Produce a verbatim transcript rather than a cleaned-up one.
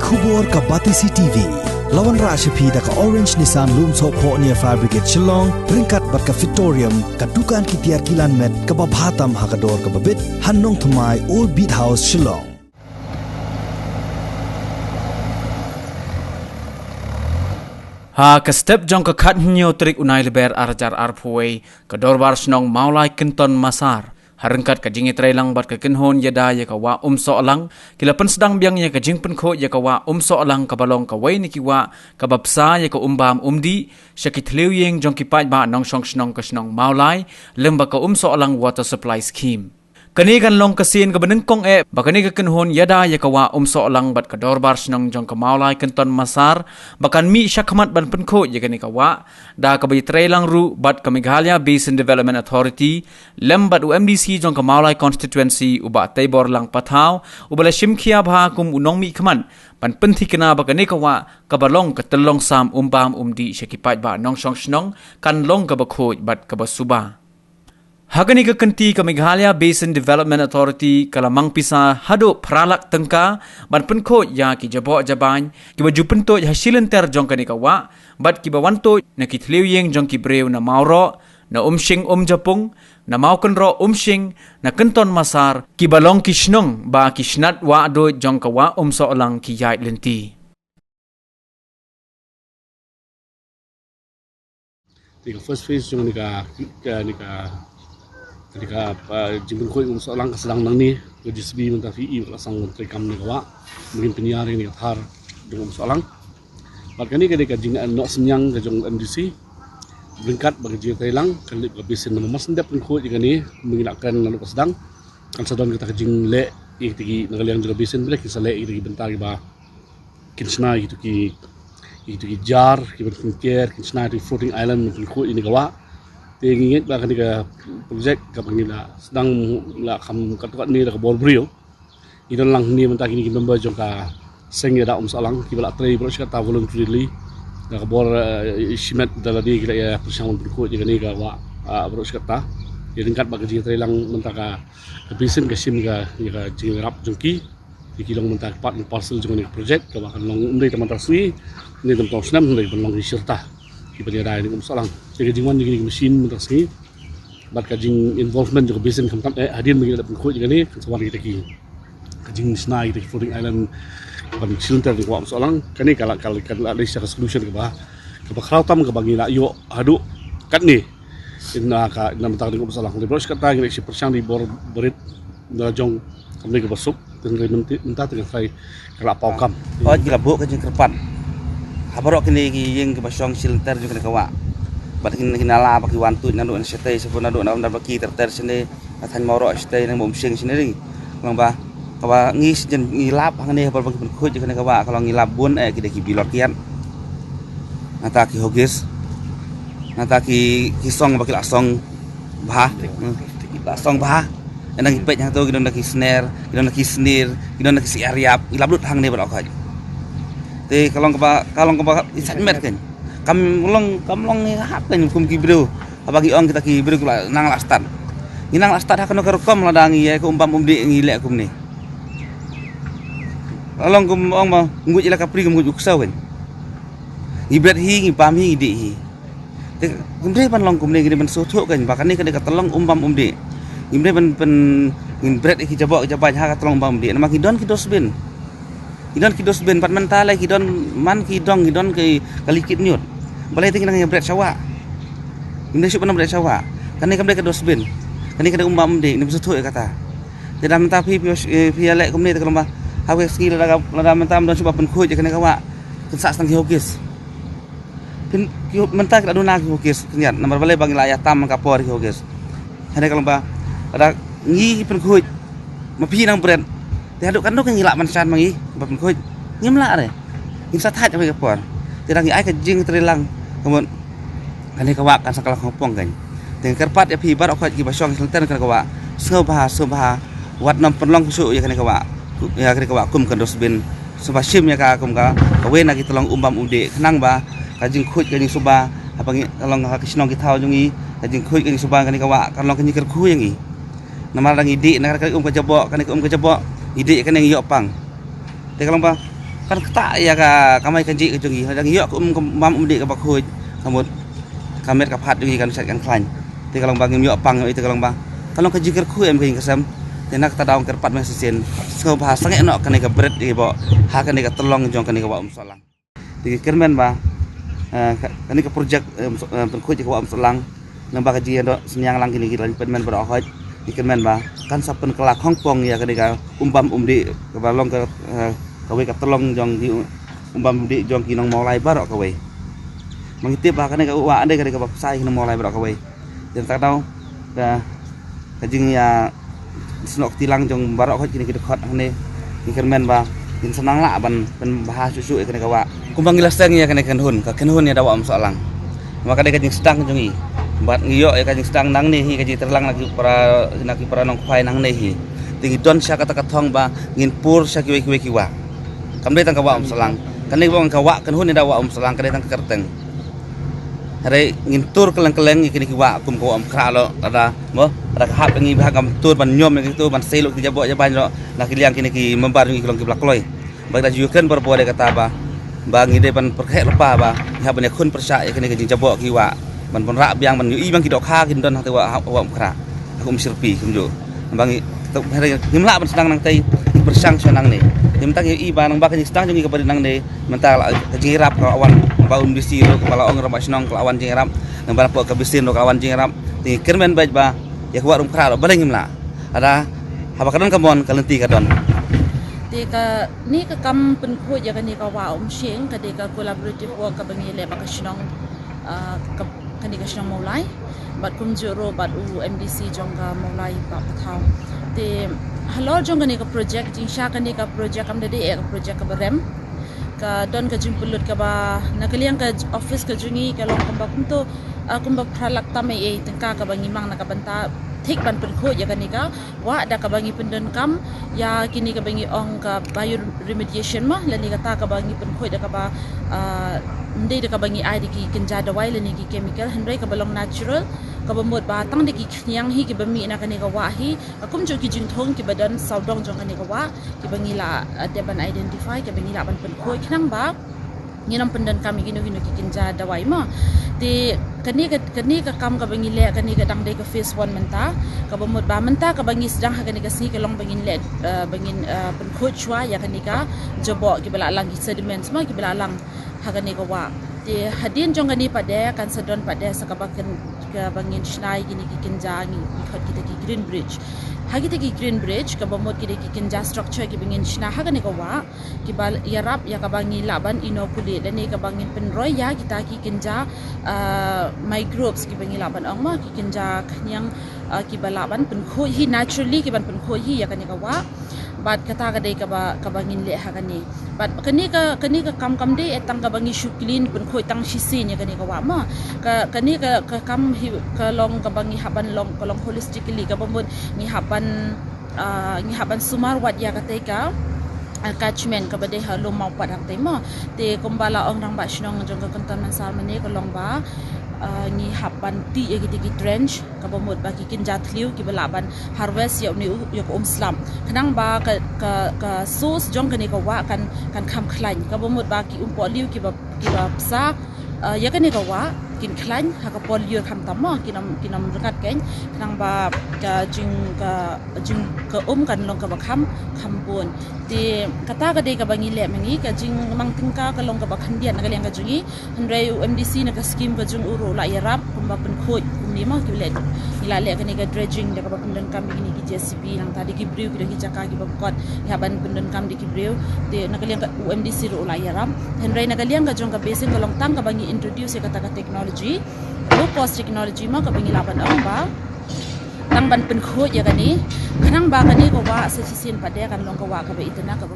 Khubor ka Batesi T V. La wanrah sha phi da ka Orange Nissan Lumsohphoh near Fire Brigade Shillong, ryngkat bad ka Fitorium, ka dukan ki tiar kilan met kaba bha tam ha ka dor kaba bit, ha Nongthymmai, Old Beat House, Shillong. Ha ka step jong ka khathynñiew tarik u Naiwieng ar hajar arphew wei, ka Dorbar Shnong Mawlai Kynton Massar, ha ryngkat ka jingïatreilang bad ka kynhun ïada ïa ka wah Umsohlang, ki la pynsdang biang ïa ka jingpynkhuid ïa ka wah Umsohlang kaba long kawei na ki wah kaba bsa ïa ka umbam umdih sha ki thliew ïing jong ki paidbah nongshong shnong ka shnong Mawlai, lem bad ka Umsohlang Water Supply Scheme. Kane kan long ka sien kaba nyngkong eh ba kane ka kynhun ïada ïa ka wah Umsohlang bad ka Dorbar Shnong jong ka Mawlai Kynton Massar ba kan mih shakhmat ban pynkhuid ïa kane ka wah, da kaba ïatreilang ruh bad ka Meghalaya Basin Development Authority, lem bad u M D C jong ka Mawlai Constituency, u Bah Teiborlang Pathaw, uba la shim khia bha kum u nongmihkhmat ban pynthikna ba kane ka wah kaba long ka tyllong sam umbam umdih sha ki paidbah nongshong shnong kan long kaba khuid bad kaba suba. Ha kane ka kynti ka Meghalaya Basin Development Authority ka la mang pisa haduh phra lak tyngka ban pynkhuid ïa ki jaboh jabain kiba ju pyntuid ha shilynter jong kane ka wah, bad kiba wan tuid na ki thliew ïing jong ki briew na Mawroh, na Umshing Umjapung, na Mawkynroh Umshing, na Kynton Massar, kiba long ki shnong ba ki shnat wah duid jong ka wah Umsohlang ki ïaid lynti. Te ka first phase jong kane ka, kane ka, kane ka, uh, jingpynkhuid Umsohlang ka sdang nangne, ka J C B mynta phi i ka la sdang ban trei kam kane ka wah, mynta pynïar ïa kane ka thar jong Umsohlang. Bad kane ka dei ka jingnoh synñiang ka jong M D C, ryngkat bad ka jingïatreilang, kan leit ka basin namar mar shen dep pynkhuid ïa kane, mynta ngi la kren naduh ka sdang, kan sa don kata ka jingleh ïa kita ki, na ka liang jong ka basin, bad ki sa leh ïa kita ki bynta kiba kin shna ïa kito ki, ïa kito ki jar kiban pynker, kin shna ïa kito ki floating island ban pynkhuid ïa kane ka wah. Te ngi ngeit ba kane ka project kaba ngi la sdang, la kham katto katne da ka bor briew. Ngi don lang hangne mynta kine ki member jong ka seng ïada Umsohlang kiba la trei baroh shi katta voluntarily. Da ka bor, eh, shimet da lade ki la ïa pyrshang ban pynkhuid ïa kane ka wah, ah, baroh shi katta. Ïa ryngkat bad ka jingïatreilang mynta ka, ka basin ka shim ïa ka, ïa ka jingïarap jong ki. Te ki long mynta ka part and parcel jong kane ka project kaba kan long ym dei tang mynta ka sngi, ym dei tang mynta u snem, hynrei ban long ki shirta kiban ïada ïa kane ka Umsohlang. Te ka jingwan jong kine ki machine mynta ka sngi bad ka jing involvement jong ka basin khamtam eh hadien ba ngi la dep pynkhuid ïa kane kan sa wan kita ki, ka jingshna ïa kita ki floating island ban shilynter ïa ka wah Umsohlang. Kane ka la, ka la, ka la dei sa ka solution kaba, kaba khraw tam kaba ngi la ïoh haduh katne. Ynda ka, ynda mynta ka dei ka Umsohlang. Dei baroh shi katta ngi la ïa pyrshang da ki bor barit na la jong kam dei kaba suk, te hynrei mynta, mynta te ka trai ka la paw kam. Hooid, ngi la buh ka jingkyrpad ha baroh kine ki ïing kiba shong shilynter jong kane ka wah. Bad kine ki nala ba ki wan tuid naduh na shatei, sha naduh na Umdar Baki ter ter shane, na thaiñ Mawroh shatei, na Umshing shane ri. Long ba kaba ngi sha jan ngi lap hangne ha baroh ba ki pynkhuid jong kane ka wah, ka long ngi lap bun eh ki dei ki bilor kiad. Nangta ki hogis. Nangta ki, ki song ba ki la song bha. Hmm. Ki la song bha. Ynda ngi peit hangto ki don da ki sner, ki don da ki snir, ki don da ki syiar ïap, ki lap lut hangne baroh khoit. Te ka long kaba, ka long kaba i sait met kein. Kam long, kam long i hap kein kum ki briew. Haba ngi ong kita ki briew ki la nang la stad. Ngi nang la stad ha kano ka rukom lada ngi ïa ka um bam um dih ngi leh kumne. Ka long kum ong ba nguid ïa la ka pri kum nguid u ksew kein. Ngi bret hi, ngi bam hi, ngi dih hi. Te ngim dei ban long kumne, ngim dei ban sngewthuh kein ba kane ka dei ka tyllong um bam um dih. Ngim dei ban, ban, ngin bret ïa ki jaboh ki jabain ha ka tyllong um bam um dih. Namar ki don ki dustbin. Ki don ki dustbin, pat mynta lei ki don, man ki dong, ki don ki kali kit ñiut. Balei te ngi nang ïa bret sha wah? Ngim dei shuh ban bret sha wah. Kane kam dei ka dustbin. Kane ka dei um bam um dih, ngim sngewthuh ïa kata. Te da mynta phi, phi, phi ïa leh kumne te ka long ba ha ka sngi lada, lada mynta ym don shuh ba pynkhuid ïa kane ka wah, kan sah tang ki hogis. Phin, ki, mynta ki la duna ki hogis, khyndiat, namar balei ba ngi la ïa tam ka por ki hogis. Hynrei ka long ba lada ngi pynkhuid, ma phi nang bret. Te haduh katno ngi lah ban shan ma ngi ba pynkhuid? Ngim lah re. Ngin sa thait ha ka por. Te da ngi ai ka jingtreilang, ka mut kane ka wah kan sa ka la khongpong kein. Te nga kyrpad ïa phi baroh khoit kiba shong shilynter kane ka wah, sngewbha, sngewbha, wat nym pynlong shuh ïa kane ka wah, ïa kane ka wah kum ka dustbin. Sngewbha shim ïa ka kum ka, kawei na ki tyllong um bam um dih, khnang ba ka jingkhuid ka jingsuba, haba ngi, ka long ha ki shnong ki thaw jong ngi, ka jingkhuid ka jingsuba kane ka wah kan long ka jingkyrkhu ïa ngi. Namar da ngi dih na ka um ka jaboh, kane ka um ka jaboh, ngi dih kane ngi ïoh pang. Te ka long ba Kan ktah ïa ka kamai kajih ka jong ngi, haba ngi ïoh ka um, ka bam um dih kaba khuid, ka mut ka met ka phad jong ngi kan shet kan khlaiñ. Te ka long ba ngim ïoh pang ïa ite, ka long ba ka long ka jingkyrkhu em ka ïing ka sem. Te na kata daw kyrpad me shisien sngewbha sangeh noh kane ka bret ïa ba ha kane ka tyllong jong kane ka Wah Umsohlang. Te kyrmen ba, eh, ka-, kane ka project, eh, Umsoh-, eh, pynkhuid ïa ka Wah Umsohlang, nang ba ka jingïadon synñiang lang kine ki laiñ pynmen baroh hoi. Te kyrmen ba kan sa pynkylla khongpong ïa kane ka um bam um dih kaba long ka, eh, kawei ka tyllong jong ki um bam um dih jong ki nong Mawlai baroh kawei. Ba ngi tip ba kane ka wah ande kane kaba pynshai ki nong Mawlai baroh kawei. Te kata daw ka, ka jingïa snoh kti lang jong baroh hoi kine ki dkhot hangne. Ngi kyrmen ba kin sa nang lah ban pynbha shuh shuh ïa kane ka wah. Kumba ngi la seng ïa kane ka kynhun, ka kynhun ïa da Wah Umsohlang. Ba ka dei ka jingsdang jong ngi. Bad ngi ïoh ïa ka jingsdang nangne hi, ka jingtreilang na ki para, na ki para nongkhwai nangne hi. Te ngi don sha kata ka thong ba ngin pur sha kiwei kiwei ki wah. Kam dei tang ka Wah Umsohlang. Kane ka wah, ka wah kynhun ïa da Wah Umsohlang, ka dei tang ka kyrteng. Hynrei ngin tur kylleng kylleng ïa kine ki wah kum ka Wah Umkhrah lo, lada mo, lada ka hap ngi bha ngam tur ban ñiom ïa kito, ban sei lo ki jaboh jabañ lo, na ki liang kine ki member ngi ki long kiba la kloi. Ba da ju kren bor bor ïa kata ba, ba ngi dei ban pyrkhat lypa ba ngi hap ban ïakhun pyrshah ïa kine ki jingjaboh ki wah, ban wanrah biang ban ïohi ba ki dohkha kin don hangtei Wah, Wah Umkhrah. Ka um shyrpi kumjuh. Ba ngi, to, hynrei ngim lah ban sdang nangtei, pyrshang shuwa nangne. Te mynta ngi ïohi ba nang ba ka jingsdang jong ngi kaba rit nangne, mynta ka la, ka jingïarap ka la wan, ba u M D C ruh kaba la ong rangbah shnong ka la wan jingïarap, nang ba napoh ka basin ruh ka la wan jingïarap. Te ngi kyrmen beit ba ïa ka Wah Umkhrah ruh balei ngim lah. Lada haba ka don ka mon, ka lynti ka don. Te kane ka kam pynkhuid ïa kane ka Wah Umshing ka dei ka collaborative work kaba ngi leh bad ka shnong, ah, ka, kane ka shnong Mawlai, bad kumjuh ruh bad u M D C jong ka Mawlai, Bah Pathaw. Te halor jong kane ka project, jingshisha kane ka project kam da dei ka project kaba rem. Ka don ka jingpynlut kaba na ka liang ka office ka jong ngi ka long kumba kumto, ah, kumba phra lak tam ei ei tyngka kaba ngi mang na ka bynta thik ban pynkhuid ïa kane ka wah da kaba ngi pyndonkam ïa kine kaba ngi ong ka bioremediation mo, lane kata kaba ngi pynkhuid da kaba, ah, ym dei da kaba ngi ai da ki kynja dawai lane ki chemical, hynrei kaba long natural, kaba mut ba tang da ki khñiang hi kiba mih na kane ka wah hi, ka kumjuh ki jingthung kiba don sawdong jong kane ka wah, kiba ngi la, ah, dep ban identify, kiba ngi lah ban pynkhuid khnang ba ngin ym pyndonkam ïa kino kino ki kynja dawai mo. Te kane ka, kane ka kam kaba ngi leh, kane ka dang dei ka phase one mynta. Kaba mut ba mynta kaba ngi sdang ha kane ka sngi ka long ba ngin leh, eh, ba ngin, eh, pynkhuid shuwa ïa kane ka jaboh kiba la lang, ki sediments mo kiba la lang ha kane ka wah. Te hadien jong kane pat de kan sa don pat de sa kaba kyn-, kaba ngin shna ïa kine ki kynja, ngi khot kita ki green bridge. Ha kita ki green bridge kaba mut kita ki kynja structure kiba ngin shna ha kane ka wah, kiba ïarap ïa kaba ngi lah ban inoculate lane kaba ngin pynroi ïa kita ki kynja, ah, microbes kiba ngi lah ban ong mo, ki kynja khñiang, ah, kiba lah ban pynkhuid hi naturally, kiban pynkhuid hi ïa kane ka wah. Bad kata ka dei kaba, kaba ngin leh ha kane. Bad kane ka, kane ka kam kam dei tang kaba ngi shu clean pynkhuid tang shisien ïa kane ka wah mo. Ka, kane ka, ka kam hi ka long kaba ngi hap ban long, ka long holistically, kaba mut ngi hap ban ah, ngi hap ban sumar wat ïa katei ka, ah, catchment kaba dei ha lum Mawpat hangtei mo. Te kumba la ong rangbah shnong jong ka Cantonment Salmane ka long ba, ah, ngi hap ban tih ïa kitei ki trench kaba mut ba ki kynja thliew kiba lah ban harvest ïa une u, ïa ka um slap. Khnang ba ka, ka, ka source jong kane ka wah kan, kan kham khlaiñ kaba mut ba ki um pohliew kiba kiba psa, ah, ïa kane ka wah kin khlaiñ ha ka por lyiur khamtam mo, kin ym, kin ym ryngkat keiñ, khnang ba ka jing, ka jing, ka um kan long kaba kham, kham bun. Te kata ka dei kaba ngi leh ma ngi, ka jingmang tyngka ka long kaba khyndiat na ka liang ka jong ngi. Hynrei u M D C na ka scheme ka jong u ruh u la ïarap kumba pynkhuid kumne mo, ki leh, ngi la leh kane ka dredging da kaba pyndonkam ïa kine ki J C B, nangta da ki briew ki don ki jaka kiba kot, ngi hap ban pyndonkam da ki briew. Te na ka liang ka, u M D C ruh u la ïarap. Hynrei na ka liang ka jong ka basin ka long tang kaba ngi introduce ïa kata ka technology, low cost technology mo, kaba ngi lah ban ong ba tang ban pynkhuid ïa kane, khnang ba kane ka wah sa shisien pat de kan long ka wah kaba itynnad, kaba